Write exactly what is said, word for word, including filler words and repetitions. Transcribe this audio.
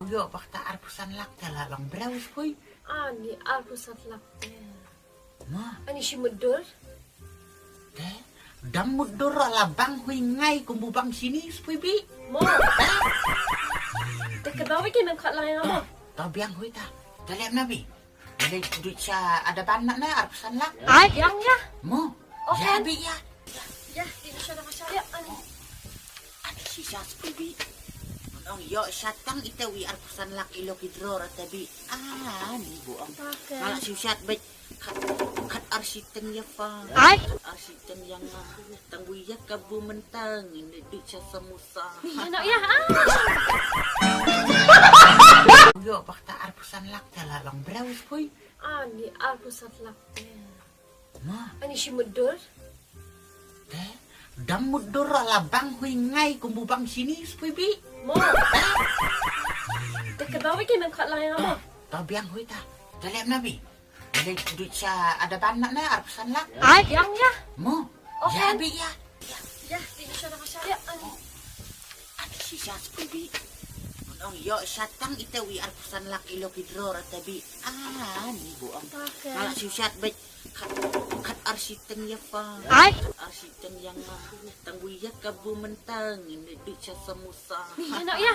Ïoh bak ta arphew san lak te la long briew spui. Ani arphew san lak te. Ma. Ani shi mutdur. Te dang mutdur la bang hui ngai kumbu bang sini spui bi. Mo. Te ka bang wi ki nang khat lang ïa mo. Ta biang hui ta. Ta lem na bi. Lei duit sha ada ban na na arphew san lak. Ai yang ya. Mo. Oh, ya kan? Bi ya. Ya, di sha da sha ya ani. Ani shisha spui bi. Nong ïoh sha tang ita wi arphew san lak ilo ki draw rata bi. Ani buong. Ngala shishat bek. Khat, khat arsi teng ya fa. Ai. Khat arsi teng yang nga. Tang bu ya ka bu mentang ini duit sha samosa. Ni ya nak ya. Ïoh bak ta arphew san lak te la long briew spui. Ani arphew san lak te. Ma. Ani shi mutdur. Te dang mutdur la bang hui ngai kumbu bang sini spui bi. Mo. Te ka bang wi ki nang khat lang ïa mo. Ta biang hui ta. Ta lem na bi. Lei duit sha ada ban na na arphew san lak. Ai yang ya. Mo. Oh, ya kan? Bi ya. Ya, di sha da sha ya ani. Ani shisha spui bi. Nong ïoh sha tang ita wi arphew san lak ilo ki draw rata bi. Ani buong. Ngala shishat bek. Khat, khat arsi teng ya fa. Ai. Khat arsi teng yang nga. Tang bu ya ka bu mentang ini duit sha samosa. Ni ya nak ya.